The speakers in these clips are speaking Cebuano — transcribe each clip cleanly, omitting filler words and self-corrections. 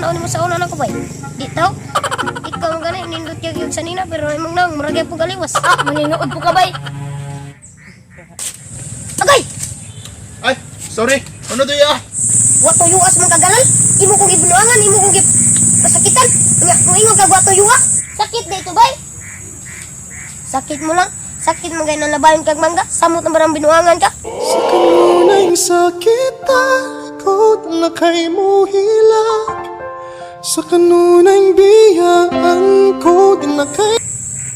Tanaw nimo sa una nako bay. Di taw. Ikaw man gani nindot yung yung sanina pero imong naong murag po galiwas. Ah, maninood po ka bay. Agay! Ay, sorry. Ano to ya? Wato yuas man kagalan. Imo kong gibunuangan, imo kong gib pasakitan. Nga moingon kag wato yuwa. Sakit na ito bay. Sakit mo lang. Sakit mo gay nalabayon kag mangga. Samot na barang binuangan ka. Sa kanunay sakit ako na kay mo hilak. Sa kanunay biyaan ko na kay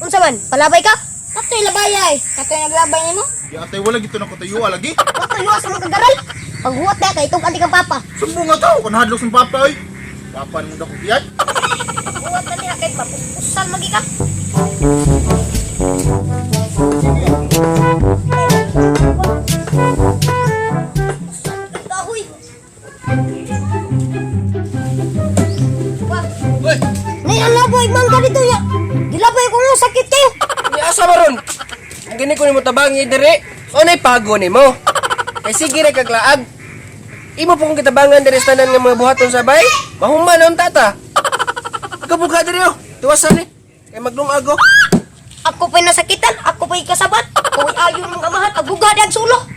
Unsa man? Palabay ka? Katoy labay ay. Katoy naglabay nimo. Ya atay wala gito na ko tayo lagi. Wato yuas man kagaral. Paghuwat na kay itong anti kang papa. Sumbong nga tao kun hadlok sa papa oy. Papa nimo dako diyan. Huwat na niya kay mapuspusan magi ka. Kahoy. Wah, Uy, nay ang laboy mangga dito ya. Gilabay ko nga sakit kayo. ni asa maron? Ang gani ko nimo tabangi dire. O nay pago nimo. Kay sige ra kaglaag. Imo po kong kitabangan dire sa tanan nga mga buhaton sa bay. Mahuman na ang tata. Kabuga dire oh. Tuwasan ni. Kay maglungag oh. Ako pa'y nasakitan, ako pa'y kasabat. Ako'y ayon mong amahan, aguga ang sulo.